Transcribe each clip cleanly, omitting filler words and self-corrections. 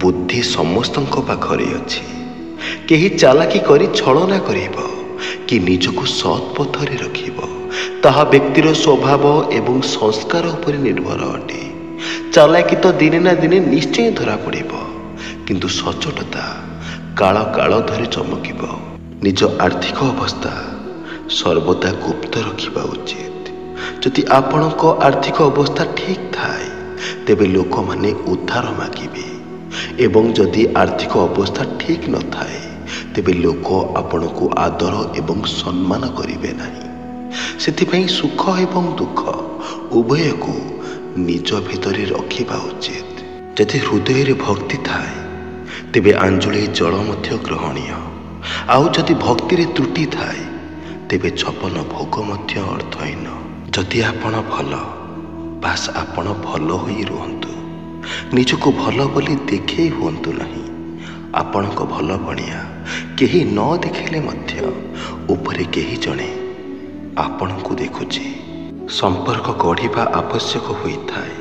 ବୁଦ୍ଧି ସମସ୍ତଙ୍କ ପାଖରେ ଅଛି। କେହି ଚାଲାକି କରି ଛଳନା କରିବ କି ନିଜକୁ ସତ୍ ପଥରେ ରଖିବ, ତାହା ବ୍ୟକ୍ତିର ସ୍ୱଭାବ ଏବଂ ସଂସ୍କାର ଉପରେ ନିର୍ଭର ଅଟେ। ଚାଲାକି ତ ଦିନେ ନା ଦିନେ ନିଶ୍ଚୟ ଧରା ପଡ଼ିବ, କିନ୍ତୁ ସଚୋଟତା କାଳ କାଳ ଧରି ଚମକିବ। ନିଜ ଆର୍ଥିକ ଅବସ୍ଥା ସର୍ବଦା ଗୁପ୍ତ ରଖିବା ଉଚିତ। ଯଦି ଆପଣଙ୍କ ଆର୍ଥିକ ଅବସ୍ଥା ଠିକ୍ ଥାଏ, ତେବେ ଲୋକମାନେ ଉଦ୍ଧାର ମାଗିବେ, ଏବଂ ଯଦି ଆର୍ଥିକ ଅବସ୍ଥା ଠିକ୍ ନଥାଏ, ତେବେ ଲୋକ ଆପଣଙ୍କୁ ଆଦର ଏବଂ ସମ୍ମାନ କରିବେ ନାହିଁ। ସେଥିପାଇଁ ସୁଖ ଏବଂ ଦୁଃଖ ଉଭୟକୁ ନିଜ ଭିତରେ ରଖିବା ଉଚିତ। ଯଦି ହୃଦୟରେ ଭକ୍ତି ଥାଏ, ତେବେ ଆଞ୍ଜୁଳି ଜଳ ମଧ୍ୟ ଗ୍ରହଣୀୟ, ଆଉ ଯଦି ଭକ୍ତିରେ ତ୍ରୁଟି ଥାଏ, ତେବେ 56 ଭୋଗ ମଧ୍ୟ ଅର୍ଥହୀନ। ଯଦି ଆପଣ ଭଲ, ବାସ୍ ଆପଣ ଭଲ ହୋଇ ରୁହନ୍ତୁ, ନିଜକୁ ଭଲ ବୋଲି ଦେଖେଇ ହୁଅନ୍ତୁ ନାହିଁ। ଆପଣଙ୍କ ଭଲ ପଣିଆ କେହି ନ ଦେଖିଲେ ମଧ୍ୟ ଉପରେ କେହି ଜଣେ ଆପଣଙ୍କୁ ଦେଖୁଛି। ସମ୍ପର୍କ ଗଢ଼ିବା ଆବଶ୍ୟକ ହୋଇଥାଏ,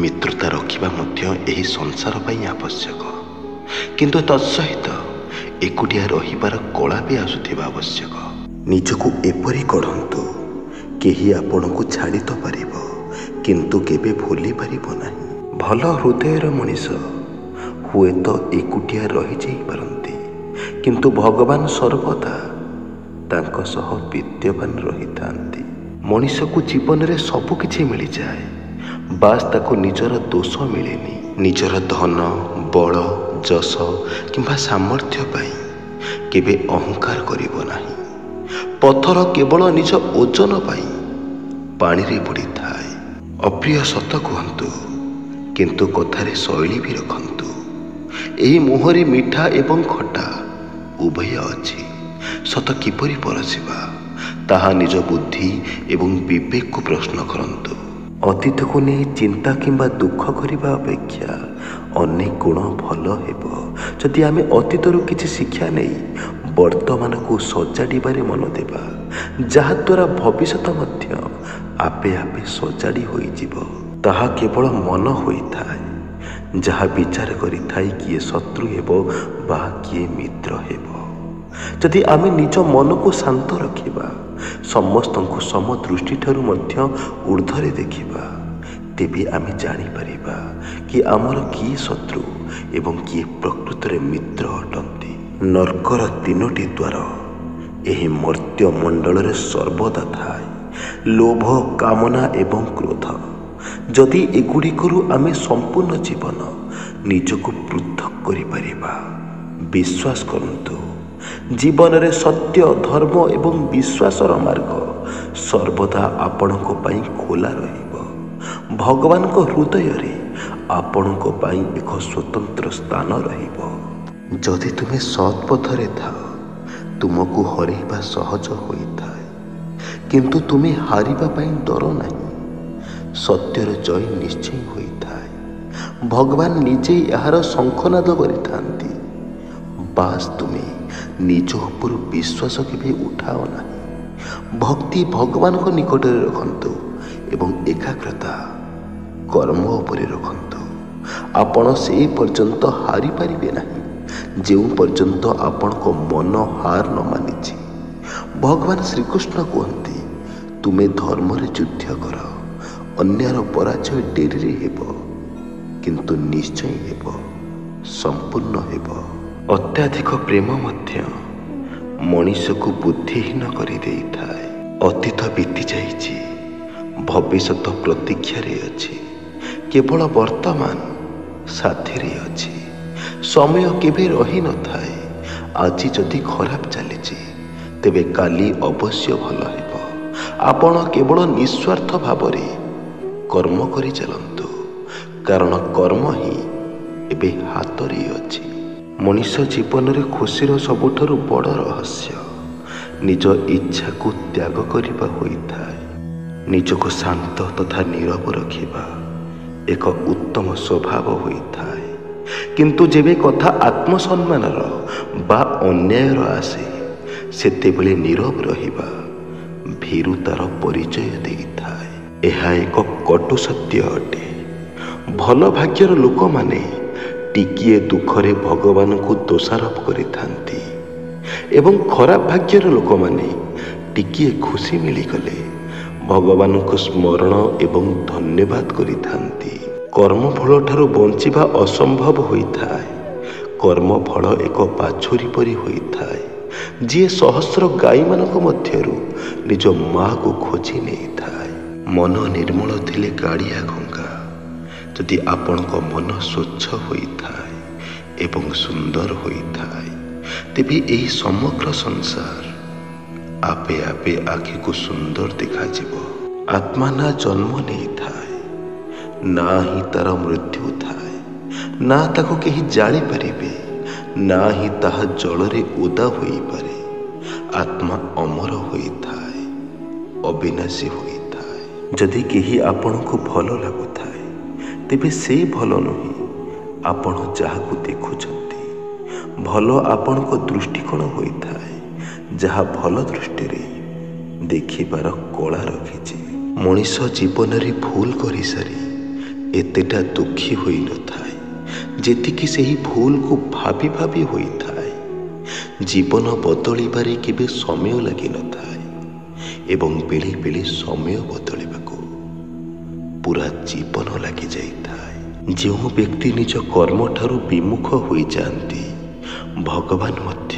ମିତ୍ରତା ରଖିବା ମଧ୍ୟ ଏହି ସଂସାର ପାଇଁ ଆବଶ୍ୟକ, କିନ୍ତୁ ତତ୍ସହିତ ଏକୁଟିଆ ରହିବାର କଳା ବି ଆସୁଥିବା ଆବଶ୍ୟକ। ନିଜକୁ ଏପରି ଗଢ଼ନ୍ତୁ, କେହି ଆପଣଙ୍କୁ ଛାଡ଼ି ତ ପାରିବ, କିନ୍ତୁ କେବେ ଭୁଲି ପାରିବ ନାହିଁ। ଭଲ ହୃଦୟର ମଣିଷ ହୁଏତ ଏକୁଟିଆ ରହିଯାଇପାରନ୍ତି, କିନ୍ତୁ ଭଗବାନ ସର୍ବଦା ତାଙ୍କ ସହ ବିଦ୍ୟମାନ ରହିଥାନ୍ତି। ମଣିଷକୁ ଜୀବନରେ ସବୁକିଛି ମିଳିଯାଏ, ବାସ୍ ତାକୁ ନିଜର ଦୋଷ ମିଳେନି। ନିଜର ଧନ, ବଳ, ଯଶ କିମ୍ବା ସାମର୍ଥ୍ୟ ପାଇଁ କେବେ ଅହଙ୍କାର କରିବ ନାହିଁ। ପଥର କେବଳ ନିଜ ଓଜନ ପାଇଁ ପାଣିରେ ବୁଡ଼ିଥାଏ। ଅପ୍ରିୟ ସତ କୁହନ୍ତୁ, କିନ୍ତୁ କଥାରେ ଶୈଳୀ ବି ରଖନ୍ତୁ। ଏହି ମୁହଁରେ ମିଠା ଏବଂ ଖଟା ଉଭୟ ଅଛି। ସତ କିପରି ପରସିବା, ତାହା ନିଜ ବୁଦ୍ଧି ଏବଂ ବିବେକକୁ ପ୍ରଶ୍ନ କରନ୍ତୁ। ଅତୀତକୁ ନେଇ ଚିନ୍ତା କିମ୍ବା ଦୁଃଖ କରିବା ଅପେକ୍ଷା ଅନେକ ଗୁଣ ଭଲ ହେବ ଯଦି ଆମେ ଅତୀତରୁ କିଛି ଶିକ୍ଷା ନେଇ ବର୍ତ୍ତମାନକୁ ସଜାଡ଼ିବାରେ ମନ ଦେବା, ଯାହାଦ୍ୱାରା ଭବିଷ୍ୟତ ମଧ୍ୟ ଆପେ ଆପେ ସଜାଡ଼ି ହୋଇଯିବ। ତାହା କେବଳ ମନ ହୋଇଥାଏ ଯାହା ବିଚାର କରିଥାଏ କିଏ ଶତ୍ରୁ ହେବ ବା କିଏ ମିତ୍ର ହେବ। ଯଦି ଆମେ ନିଜ ମନକୁ ଶାନ୍ତ ରଖିବା, ସମସ୍ତଙ୍କୁ ସମଦୃଷ୍ଟିଠାରୁ ମଧ୍ୟ ଉର୍ଦ୍ଧ୍ୱରେ ଦେଖିବା, ତେବେ ଆମେ ଜାଣିପାରିବା କି ଆମର କିଏ ଶତ୍ରୁ ଏବଂ କିଏ ପ୍ରକୃତରେ ମିତ୍ର ଅଟନ୍ତି। ନର୍କର 3ଟି ଦ୍ୱାର ଏହି ମର୍ତ୍ତ୍ୟ ମଣ୍ଡଳରେ ସର୍ବଦା ଥାଏ: ଲୋଭ, କାମନା ଏବଂ କ୍ରୋଧ। ଯଦି ଏଗୁଡ଼ିକରୁ ଆମେ ସମ୍ପୂର୍ଣ୍ଣ ଜୀବନ ନିଜକୁ ପୃଥକ କରିପାରିବା, ବିଶ୍ୱାସ କରନ୍ତୁ, ଜୀବନରେ ସତ୍ୟ, ଧର୍ମ ଏବଂ ବିଶ୍ୱାସର ମାର୍ଗ ସର୍ବଦା ଆପଣଙ୍କ ପାଇଁ ଖୋଲା ରହିବ। ଭଗବାନଙ୍କ ହୃଦୟରେ ଆପଣଙ୍କ ପାଇଁ ଏକ ସ୍ୱତନ୍ତ୍ର ସ୍ଥାନ ରହିବ। ଯଦି ତୁମେ ସତ୍ ପଥରେ ଥାଅ, ତୁମକୁ ହରେଇବା ସହଜ ହୋଇଥାଏ, କିନ୍ତୁ ତୁମେ ହାରିବା ପାଇଁ ଡର ନାହିଁ। ସତ୍ୟର ଜୟ ନିଶ୍ଚୟ ହୋଇଥାଏ। ଭଗବାନ ନିଜେ ଏହାର ଶଙ୍ଖନାଦ କରିଥାନ୍ତି। ବାସ୍ ତୁମେ ନିଜ ଉପରୁ ବିଶ୍ୱାସ କେବେ ଉଠାଅ ନାହିଁ। ଭକ୍ତି ଭଗବାନଙ୍କ ନିକଟରେ ରଖନ୍ତୁ ଏବଂ ଏକାଗ୍ରତା କର୍ମ ଉପରେ ରଖନ୍ତୁ। ଆପଣ ସେ ପର୍ଯ୍ୟନ୍ତ ହାରିପାରିବେ ନାହିଁ ଯେଉଁ ପର୍ଯ୍ୟନ୍ତ ଆପଣଙ୍କ ମନ ହାର ନ ମାନିଛି। ଭଗବାନ ଶ୍ରୀକୃଷ୍ଣ କୁହନ୍ତି, ତୁମେ ଧର୍ମରେ ଯୁଦ୍ଧ କର, ଅନ୍ୟର ପରାଜୟ ଡେରିରେ ହେବ, କିନ୍ତୁ ନିଶ୍ଚୟ ହେବ, ସମ୍ପୂର୍ଣ୍ଣ ହେବ। ଅତ୍ୟଧିକ ପ୍ରେମ ମଧ୍ୟ ମଣିଷକୁ ବୁଦ୍ଧିହୀନ କରିଦେଇଥାଏ। ଅତୀତ ବିତି ଯାଇଛି, ଭବିଷ୍ୟତ ପ୍ରତୀକ୍ଷାରେ ଅଛି, କେବଳ ବର୍ତ୍ତମାନ ସାଥିରେ ଅଛି। ସମୟ କେବେ ରହିନଥାଏ। ଆଜି ଯଦି ଖରାପ ଚାଲିଛି, ତେବେ କାଲି ଅବଶ୍ୟ ଭଲ ହେବ। ଆପଣ କେବଳ ନିସ୍ୱାର୍ଥ ଭାବରେ କର୍ମ କରି ଚାଲନ୍ତୁ, କାରଣ କର୍ମ ହିଁ ଏବେ ହାତରେ ଅଛି। ମଣିଷ ଜୀବନରେ ଖୁସିର ସବୁଠାରୁ ବଡ଼ ରହସ୍ୟ ନିଜ ଇଚ୍ଛାକୁ ତ୍ୟାଗ କରିବା ହୋଇଥାଏ। ନିଜକୁ ଶାନ୍ତ ତଥା ନୀରବ ରଖିବା ଏକ ଉତ୍ତମ ସ୍ୱଭାବ ହୋଇଥାଏ, କିନ୍ତୁ ଯେବେ କଥା ଆତ୍ମସମ୍ମାନର ବା ଅନ୍ୟାୟର ଆସେ, ସେତେବେଳେ ନୀରବ ରହିବା ଭୀରୁତାର ପରିଚୟ ଦେଇଥାଏ। ଏହା ଏକ କଟୁ ସତ୍ୟ ଅଟେ। ଭଲ ଭାଗ୍ୟର ଲୋକମାନେ ଟିକିଏ ଦୁଃଖରେ ଭଗବାନଙ୍କୁ ଦୋଷାରୋପ କରିଥାନ୍ତି ଏବଂ ଖରାପ ଭାଗ୍ୟର ଲୋକମାନେ ଟିକିଏ ଖୁସି ମିଳିଗଲେ ଭଗବାନଙ୍କୁ ସ୍ମରଣ ଏବଂ ଧନ୍ୟବାଦ କରିଥାନ୍ତି। କର୍ମଫଳ ଠାରୁ ବଞ୍ଚିବା ଅସମ୍ଭବ ହୋଇଥାଏ। କର୍ମଫଳ ଏକ ବାଛୁରୀ ପରି ହୋଇଥାଏ, ଯିଏ ସହସ୍ର ଗାଈମାନଙ୍କ ମଧ୍ୟରୁ ନିଜ ମାଆକୁ ଖୋଜି ନେଇଥାଏ। ମନ ନିର୍ମଳ ଥିଲେ ଗାଡ଼ିଆ ଗଙ୍ଗା। ଯଦି ଆପଣଙ୍କ ମନ ସ୍ୱଚ୍ଛ ହୋଇଥାଏ ଏବଂ ସୁନ୍ଦର ହୋଇଥାଏ, ତେବେ ଏହି ସମଗ୍ର ସଂସାର ଆପେ ଆପେ ଆଖିକୁ ସୁନ୍ଦର ଦେଖାଯିବ। ଆତ୍ମା ନା ଜନ୍ମ ନେଇଥାଏ, ନା ହିଁ ତାର ମୃତ୍ୟୁ ଥାଏ, ନା ତାକୁ କେହି ଜାଣିପାରିବେ, ନା ହିଁ ତାହା ଜଳରେ ଓଦା ହୋଇପାରେ। ଆତ୍ମା ଅମର ହୋଇଥାଏ, ଅବିନାଶୀ ହୋଇଥାଏ। ଯଦି କେହି ଆପଣଙ୍କୁ ଭଲ ଲାଗୁଥାଏ, ତେବେ ସେ ଭଲ ନୁହେଁ, ଆପଣ ଯାହାକୁ ଦେଖୁଛନ୍ତି। ଭଲ ଆପଣଙ୍କ ଦୃଷ୍ଟିକୋଣ ହୋଇଥାଏ, ଯାହା ଭଲ ଦୃଷ୍ଟିରେ ଦେଖିବାର କଳା ରଖିଛି। ମଣିଷ ଜୀବନରେ ଭୁଲ କରିସାରି ଏତେଟା ଦୁଃଖୀ ହୋଇନଥାଏ, ଯେତିକି ସେହି ଭୁଲକୁ ଭାବି ଭାବି ହୋଇଥାଏ। ଜୀବନ ବଦଳିବାରେ କେବେ ସମୟ ଲାଗିନଥାଏ ଏବଂ ବେଳେ ବେଳେ ସମୟ ବଦଳିବାକୁ ପୁରା ଜୀବନ ଲାଗିଯାଇଥାଏ। ଯେଉଁ ବ୍ୟକ୍ତି ନିଜ କର୍ମଠାରୁ ବିମୁଖ ହୋଇଯାଆନ୍ତି, ଭଗବାନ ମଧ୍ୟ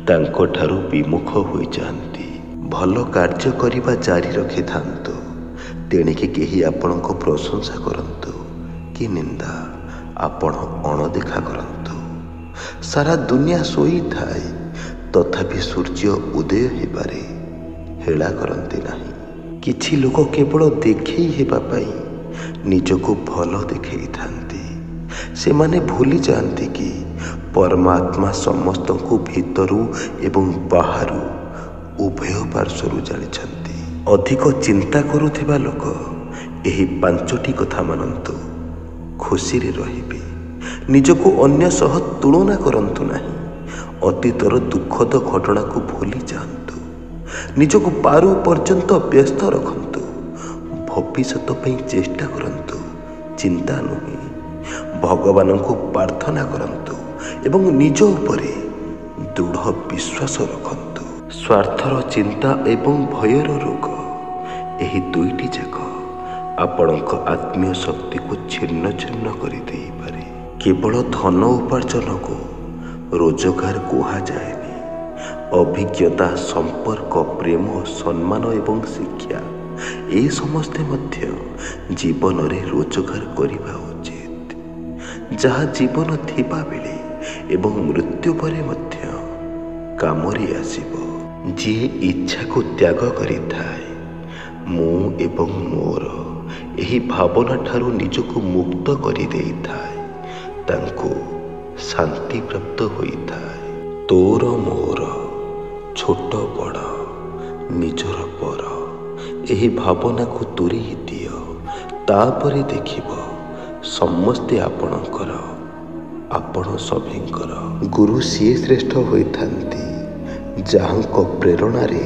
ତାଙ୍କଠାରୁ ବିମୁଖ ହୋଇଯାଆନ୍ତି। ଭଲ କାର୍ଯ୍ୟ କରିବା ଜାରି ରଖିଥାନ୍ତୁ, ତେଣିକି କେହି ଆପଣଙ୍କ ପ୍ରଶଂସା କରନ୍ତୁ କି ନିନ୍ଦା, ଆପଣ ଅଣଦେଖା କରନ୍ତୁ। ସାରା ଦୁନିଆ ଶୋଇଥାଏ, ତଥାପି ସୂର୍ଯ୍ୟ ଉଦୟ ହେବାରେ ହେଳା କରନ୍ତି ନାହିଁ। କିଛି ଲୋକ କେବଳ ଦେଖେଇ ହେବା ପାଇଁ ନିଜକୁ ଭଲ ଦେଖେଇଥାନ୍ତି। ସେମାନେ ଭୁଲି ଯାଆନ୍ତି କି ପରମାତ୍ମା ସମସ୍ତଙ୍କୁ ଭିତରୁ ଏବଂ ବାହାରୁ ଉଭୟ ପାର୍ଶ୍ୱରୁ ଜାଣିଛନ୍ତି। ଅଧିକ ଚିନ୍ତା କରୁଥିବା ଲୋକ ଏହି 5ଟି କଥା ମାନନ୍ତୁ, ଖୁସିରେ ରହିବେ। ନିଜକୁ ଅନ୍ୟ ସହ ତୁଳନା କରନ୍ତୁ ନାହିଁ। ଅତୀତର ଦୁଃଖଦ ଘଟଣାକୁ ଭୁଲି ଯାଆନ୍ତୁ। ନିଜକୁ ପାରୁ ପର୍ଯ୍ୟନ୍ତ ବ୍ୟସ୍ତ ରଖନ୍ତୁ। ଭବିଷ୍ୟତ ପାଇଁ ଚେଷ୍ଟା କରନ୍ତୁ, ଚିନ୍ତା ନୁହେଁ। ଭଗବାନଙ୍କୁ ପ୍ରାର୍ଥନା କରନ୍ତୁ ଏବଂ ନିଜ ଉପରେ ଦୃଢ଼ ବିଶ୍ୱାସ ରଖନ୍ତୁ। ସ୍ୱାର୍ଥର ଚିନ୍ତା ଏବଂ ଭୟର ରୋଗ, ଏହି ଦୁଇଟି ଯାକ ଆପଣଙ୍କ ଆତ୍ମୀୟ ଶକ୍ତିକୁ ଛିନ୍ନ ଛିନ୍ନ କରିଦେଇପାରେ। କେବଳ ଧନ ଉପାର୍ଜନକୁ ରୋଜଗାର କୁହାଯାଏନି। ଅଭିଜ୍ଞତା, ସମ୍ପର୍କ, ପ୍ରେମ, ସମ୍ମାନ ଏବଂ ଶିକ୍ଷା, ଏ ସମସ୍ତେ ମଧ୍ୟ ଜୀବନରେ ରୋଜଗାର କରିବା ଉଚିତ, ଯାହା ଜୀବନ ଥିବାବେଳେ ଏବଂ ମୃତ୍ୟୁ ପରେ ମଧ୍ୟ କାମରେ ଆସିବ। ଯିଏ ଇଚ୍ଛାକୁ ତ୍ୟାଗ କରିଥାଏ, ମୁଁ ଏବଂ ମୋର ଏହି ଭାବନା ଠାରୁ ନିଜକୁ ମୁକ୍ତ କରିଦେଇଥାଏ, ତାଙ୍କୁ ଶାନ୍ତି ପ୍ରାପ୍ତ ହୋଇଥାଏ। ତୋର ମୋର, ଛୋଟ ବଡ଼, ନିଜର ପର, ଏହି ଭାବନାକୁ ଦୂରେଇ ଦିଅ। ତାପରେ ଦେଖିବ ସମସ୍ତେ ଆପଣଙ୍କର, ଆପଣ ସଭିଙ୍କର। ଗୁରୁ ସିଏ ଶ୍ରେଷ୍ଠ ହୋଇଥାନ୍ତି ଯାହାଙ୍କ ପ୍ରେରଣାରେ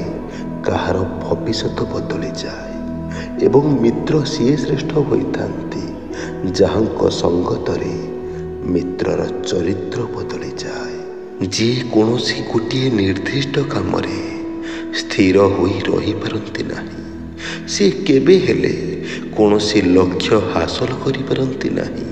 କାହାର ଭବିଷ୍ୟତ ବଦଳିଯାଏ, ଏବଂ ମିତ୍ର ସିଏ ଶ୍ରେଷ୍ଠ ହୋଇଥାନ୍ତି ଯାହାଙ୍କ ସଙ୍ଗତରେ ମିତ୍ରର ଚରିତ୍ର ବଦଳିଯାଏ। ଯିଏ କୌଣସି ଗୋଟିଏ ନିର୍ଦ୍ଦିଷ୍ଟ କାମରେ ସ୍ଥିର ହୋଇ ରହିପାରନ୍ତି ନାହିଁ, ସେ କେବେ ହେଲେ କୌଣସି ଲକ୍ଷ୍ୟ ହାସଲ କରିପାରନ୍ତି ନାହିଁ।